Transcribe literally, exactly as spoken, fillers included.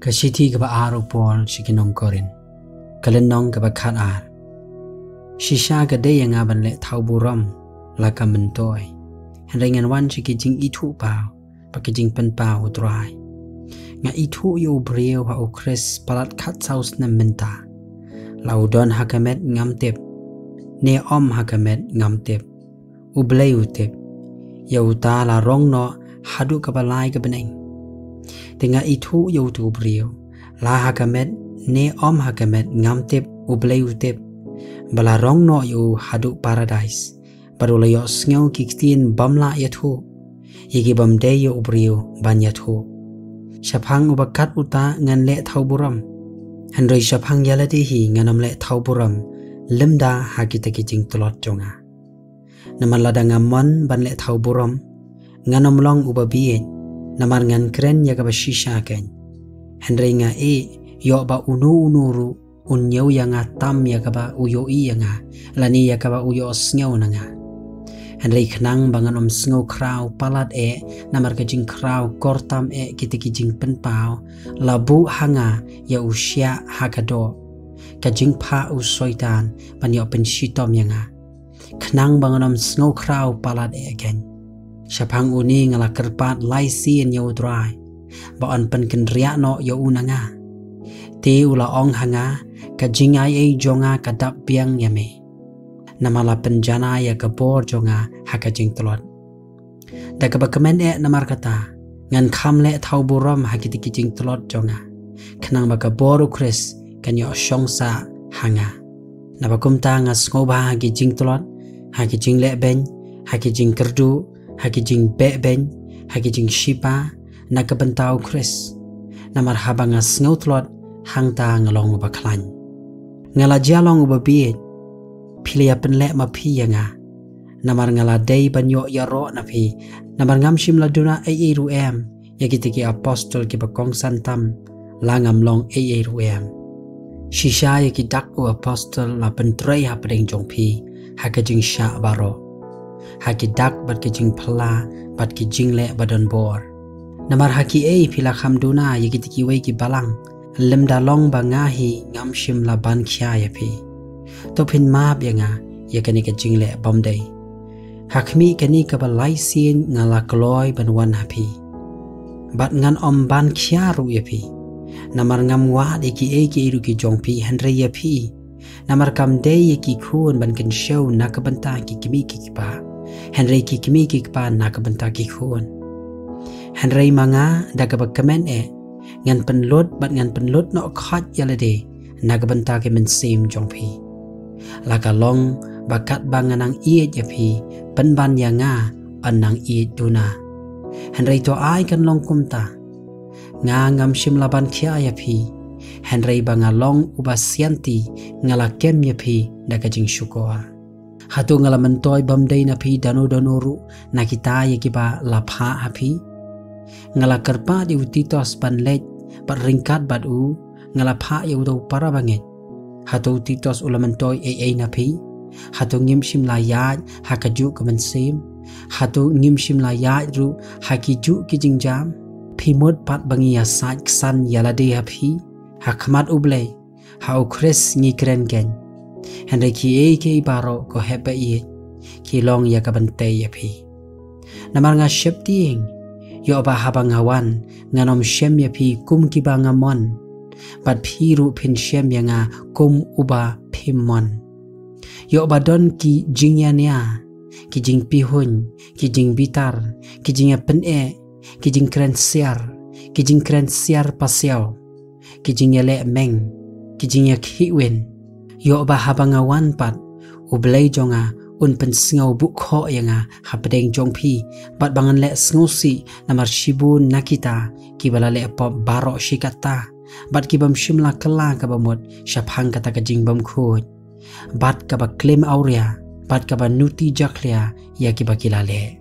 Ka shithi kaba ar u Paul sha ki nong Korinth. Ka lynnong kaba khat ar. Shisha ka dei ïa nga ban leh thaw burom la ka myntoi. Hynrei ngan wan sha ki jingithuh paw bad ki jingpynpaw u Trai. Nga ithuh ïa u briew ha u Khrist palat khatsaw snem mynta. La u don ha ka met ngam tip, ne ym ha ka met ngam tip, U Blei u tip. Ïa uta la rong noh haduh kaba lai ka bneng. Te nga ithuh ïa utu u briew, la ha ka met ne ym ha ka met ngam tip, U Blei u tip, ba la rong noh ïa u haduh paradais, bad u la ïohsngew ki ktien bym lah ïathuh ïa ki bym dei ïa u briew ban ïathuh. Shaphang uba kat uta ngan leh thaw burom, hynrei shaphang ïa lade hi ngan ym leh thaw burom lymda ha kita ki jingtlot jong nga. Namar lada nga mon ban leh thaw burom, ngan ym long uba bieit, namar ngan kren ïa kaba shisha keiñ. Hynrei nga ïeh ïoh ba uno uno ruh un ñiew ïa nga tam ïa kaba u ïohi ïa nga, lane ïa kaba u ïohsngew na nga. Hynrei khnang ba ngan ym sngewkhraw palat eh namar ka jingkhraw kor tam eh kita ki jingpynpaw, la buh ha nga ïa u shiah ha ka doh, ka jingphah u Soitan ban ïoh pynshitom ïa nga, khnang ba ngan ym sngewkhraw palat eh keiñ. Shaphang une nga la kyrpad lai sien ïa u Trai ba un pynkynriah noh ïa u na nga. Te u la ong ha nga, ka jingaiei jong nga ka dap biang ïa me, namar la pynjanai ïa ka bor jong nga ha ka jingtlot. Da kaba kmen eh namar kata, ngan kham leh thaw burom ha kita ki jingtlot jong nga, khnang ba ka bor u Khrist kan ïoh shong sah ha nga. Naba kumta nga sngewbha ha ki jingtlot, ha ki jingleh beiñ, ha ki jingkyrduh, ha ki jingbeh beiñ, ha ki jingshipa, na ka bynta u Khrist. Namar haba nga sngewtlot, hangta nga long uba khlaiñ. Nga la jia long uba bieit, phi la ïa pynleh ma phi ïa nga. Namar nga la dei ban ïoh ïaroh na phi, namar ngam shym la duna ei ei ruh em ïa kita ki apostol kiba kongsan tam, la ngam long ei ei ruh em. Shisha ïa ki dak u apostol la pyntrei hapdeng jong phi ha ka jingshah baroh, ha ki dak bad ki jingphylla bad ki jingleh ba don bor. Namar ha kiei phi la kham duna ïa kita kiwei ki balang, lymda long ba nga hi ngam shym la ban khia ïa phi. To phin map ïa nga ïa kane ka jingleh bym dei. Ha khmih kane kaba lai sien nga la kloi ban wan ha phi, bad ngan ym ban khia ruh ïa phi. Namar ngam wad ïa kiei kiei ruh ki jong phi hynrei ïa phi. Namar kam dei ïa ki khun ban kynshew na ka bynta ki kmie ki kpa, hynrei ki kmie ki kpa na ka bynta ki khun. Hynrei ma nga da kaba kmen eh, ngan pynlut bad ngan pynlut noh khoit ïa lade na ka bynta ki mynsiem jong phi. La ka long ba katba nga nang ïeit ïa phi, pynban ïa nga yn nang ïeit duna. Hynrei to ai kan long kumta. Nga ngam shym la ban khia ïa phi, hynrei ba nga long uba sianti nga la kem ïa phi da ka jingshukor. Hato nga la myntoi bym dei na phi dano dano ruh na kita ïa kiba la phah ha phi? Nga la kyrpad ïa u Titos ban leit bad ryngkat bad u nga la phah ïa u da u para bangeit. Hato u Titos u la myntoi ei ei na phi? Hato ngim shym la ïaid ha kajuh ka mynsiem? Hato ngim shym la ïaid ruh ha kijuh ki jingjam? Phi mut pat ba ngi ïasaid ksan ïa lade ha phi, ha khmat U Blei, ha u Khrist ngi kren keiñ. Hynrei kiei kiei baroh ko hep ba ïeit ki long ïa ka ban tei ïa phi. Namar nga sheptieng ïoh ba haba nga wan ngan ym shem ïa phi kum kiba nga mon, bad phi ruh phin shem ïa nga kum uba phim mon. Ïoh ba don ki jingïania, ki jingpihuiñ, ki jingbitar, ki jingïapyneh, ki jingkren siar, ki jingkren siar pasiaw, ki jingïaleh meng, ki jingïakhih win. Ïoh ba haba nga wan pat, U Blei jong nga un pynsngew buh khoh ïa nga hapdeng jong phi, bad ba ngan leh sngewsih namar shibun na kita kiba la leh pop baroh shi katta, bad ki bym shym la kylla kaba mut shaphang kata ka jingbymkhuid, bad kaba klim awria, bad kaba nuti jakhlia ïa kiba ki la leh.